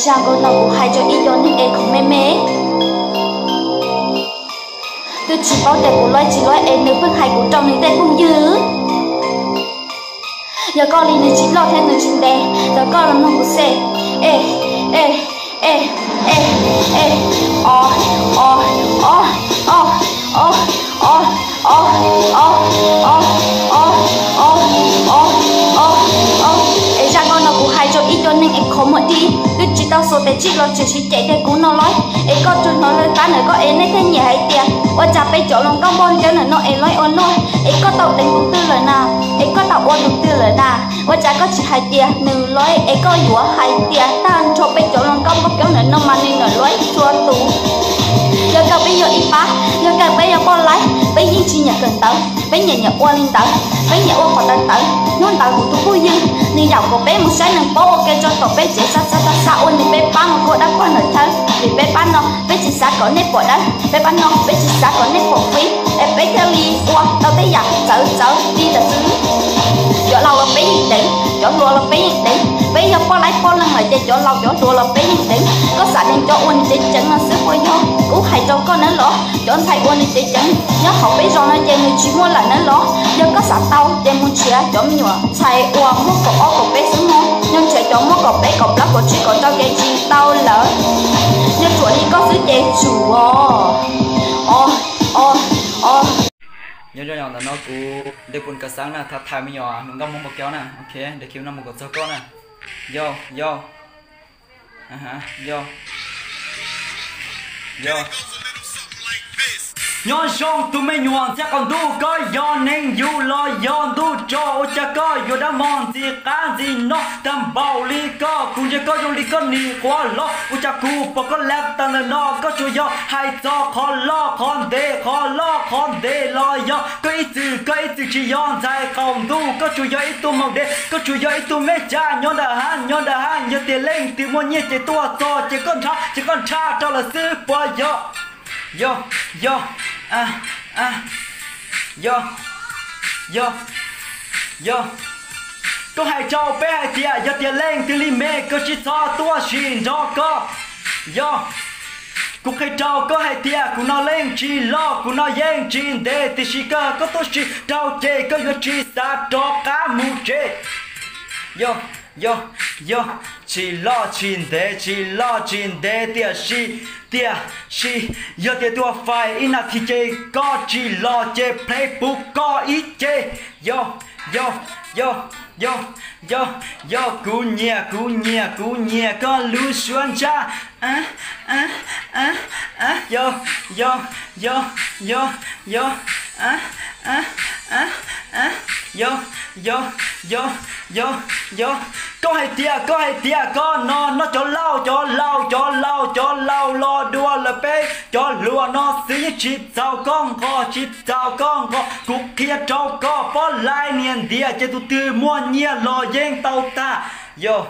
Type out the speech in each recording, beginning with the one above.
Zaj nkauj no kuv hais rau ib co neeg es khoom me me, twb tsis paub tias kuv loj tsis loj es nws pheej hais kuv rau nws tej phooj ywg. Yog koj li nws tsis loj thiab nws tsis ntev, thov koj los mloog kuv xwb. E, e, e, e, e, o, o, o, o, o, o, o, o, o, o, o, o, o, o. Es zaj nkauj no kuv hais rau ib co neeg es khoom muag dib, twb tsis tau xuas tes tsij los tseem sib cem tias kuv no loj. Es koj tsuas hnov lawv qab ntawm koj es nej thiaj nyiam hais tias ua cas peb cov hluas nkauj npauj ncaws ntawm no es loj ua luaj, es koj tau deev tus twg lawm na, es koj tau ua tus twg lawm na. Ua cas koj tsis hais tias nws loj es koj yuav hais tias tag nrho peb cov hluas nkauj npauj ncaws ntawm no mas nws niam loj txhua tus. Yog kawg peb yog ib pab, yog kawg peb yog poj laib, peb yeej tsis nyiam kawm ntawv, peb nyiam nyiam ua li ntawd, peb nyiam ua qhov tawv tawv. Hnub ntawd kuv tus phooj ywg nws yaum kom peb mus saib neeg paub ua ke rau tom peb tsev, xa xa xa xa ua nws peb pab mus kua dab pog ntawm chaw. Vim peb pab no peb tsis xav kom nej pom dawb, peb pab no peb tsis xav kom nej pom fib, es peb thiaj li ua tau tej yam txawv txawv li ntawd xwb. Cov laus los peb yeej deev, cov hluas los peb yeej deev, peb yog poj laib poj leeg lawm ces cov laus cov hluas los peb yeej deev. Koj xav deev cov ua nws tsev ceev no xwb puas yog? Kuv hais rau koj nawb los, cov ntxhais ua nws tsev ceev nyob hauv peb zos no ces nws tsis muaj lawm nawb los. Yog koj xav tau ces mus nrhiav cov me nyuam ntxhais uas muaj kaum ob kaum peb xwb mog, yog nrhiav cov muaj kaum peb kaum plaub kaum tsib kaum rau ces tsis tau lawm. Yog tsuam li koj xwb ces tsum os. Os, os, os. Nyob zoo, ntawm no kuv Dej Pun Kav Xeeb na, tham tham me nyuam hluas nkauj Hmoob npauj ncaws na, ok, de kiv no mus kom txog koj na. Yog, yog, yog, yog. Nyob zoo tus me nyuam ntxhais qaum ntuj, koj yog neeg yug los yog ntuj tso, ua cas koj yuav dab mog ntxim qab ntxim no tag npaum li koj? Kuv ntsia koj zoo li koj nim quav hlo, ua cas kuv pom koj lab tas ntawm no koj tsuas yog hais txog qhov loj qhov ntev, qhov loj qhov ntev los yog koj ib txwm, koj ib txwm tsis yog ntxhais qaum ntuj, koj tsuas yog ib tug maum dev, koj tsuas yog ib tug me tsab nyob nram hav, nyob nram hav. Yog tias leej twg muaj nyiaj ces tuaj txog ces koj nrhav, ces koj nrhav rau lawv xwb puas yog? Yog, yog, a, a, yog, yog, yog. Koj hais rau peb hais tias yog tias leej twg li me koj tsis txhob tuaj sim nrog koj. Yog, kuv qhia rau koj hais tias kuv no leej tsis loj, kuv no yeej tsis ntev, tiam sis kawg koj tuaj sim rau ces koj yuav tsis xav rov qab mus tsev. Yog, yog, yog, tsis loj tsis ntev, tsis loj tsis ntev, tiam sis, tiam sis yog tias tua fais ib nas this ces koj tsis los ces plheeb pub koj ib ce. Yog, yog, yog, yog, yog, yog, kuv nyiam, kuv nyiam, kuv nyiam koj lub suab ntsaj. Yog, yog, yog, yog, yog, yog, yog, yog, yog, yog. Koj hais tias, koj hais tias koj no noj cov laus, cov laus, cov laus, cov laus los dua lawm, peb cov hluas no xwb yeej tsis txaus koj nqos, tsis txaus koj nqos. Kuv qhia rau koj, pob laib niag ntiav ces tus twg muaj nyiaj los yeej tau tag. Yog,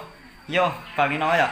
yog, pam li no yom.